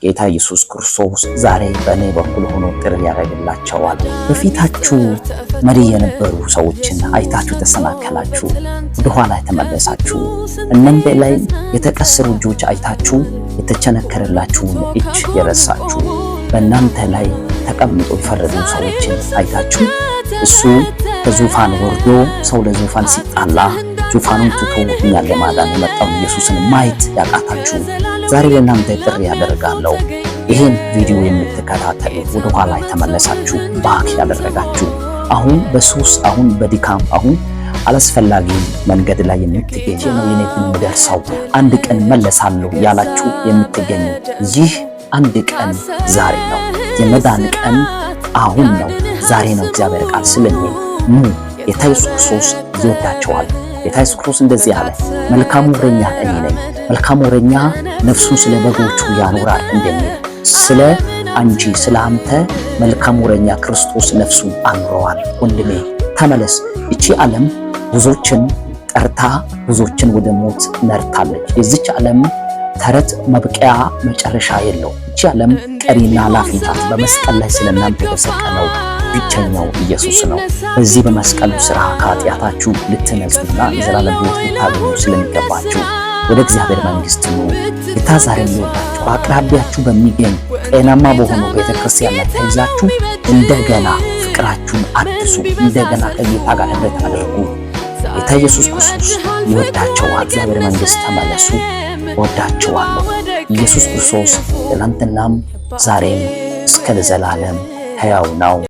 ጌታ ኢየሱስ ክርስቶስ ዛሬ በእኔ በኩል ሆኖ ጥሪ ያደርግላቸዋል። በፊታችሁ መሪ የነበሩ ሰዎችን አይታችሁ ተሰናከላችሁ፣ ወደኋላ የተመለሳችሁ፣ እናንተ ላይ የተቀሰሩ እጆች አይታችሁ የተቸነከረላችሁን እጅ የረሳችሁ፣ በእናንተ ላይ ተቀምጦ የፈረዱ ሰዎችን አይታችሁ እሱ ከዙፋን ወርዶ ሰው ለዙፋን ሲጣላ ዙፋኑን ትቶ እኛን ለማዳን የመጣውን ኢየሱስን ማየት ያቃታችሁ ዛሬ ለእናንተ ጥሪ ያደርጋለሁ። ይህን ቪዲዮ የምትከታተሉ ወደ ኋላ የተመለሳችሁ፣ back ያደረጋችሁ፣ አሁን በሱስ፣ አሁን በድካም፣ አሁን አላስፈላጊ መንገድ ላይ የምትገኙ፣ ነው የኔ የምደርሰው አንድ ቀን መለሳለሁ ያላችሁ የምትገኙ፣ ይህ አንድ ቀን ዛሬ ነው። የመዳን ቀን አሁን ነው፣ ዛሬ ነው እግዚአብሔር ቃል ስለሚል ኑ። ጌታ ኢየሱስ ክርስቶስ ይወዳቸዋል። ጌታ ኢየሱስ ክርስቶስ እንደዚህ አለ፣ መልካሙ እረኛ እኔ ነኝ፣ መልካሙ እረኛ ነፍሱን ስለ በጎቹ ያኖራል እንደሚል ስለ አንቺ ስለ አንተ መልካሙ እረኛ ክርስቶስ ነፍሱን አኑረዋል። ወንድሜ ተመለስ። እቺ ዓለም ብዙዎችን ጠርታ ብዙዎችን ወደ ሞት መርታለች። የዚች ዓለም ተረት መብቂያ መጨረሻ የለው። እቺ ዓለም ቀሪና ላፊ ናት። በመስቀል ላይ ስለ እናንተ የተሰቀለው ብቸኛው ኢየሱስ ነው። በዚህ በመስቀሉ ስራ ከኃጢአታችሁ ልትነጹና የዘላለም ሕይወት ልታገኙ ስለሚገባችሁ ወደ እግዚአብሔር መንግስት ኑ። ጌታ ዛሬም ይወዳችሁ። በአቅራቢያችሁ በሚገኝ ጤናማ በሆነው ቤተክርስቲያን ላይ ተይዛችሁ እንደገና ፍቅራችሁን አድሱ። እንደገና ከጌታ ጋር ህብረት አድርጉ። ጌታ ኢየሱስ ክርስቶስ ይወዳቸዋል። እግዚአብሔር መንግስት ተመለሱ። ወዳቸዋለሁ። ኢየሱስ ክርስቶስ ትናንትናም ዛሬም እስከ ለዘላለም ሕያው ነው።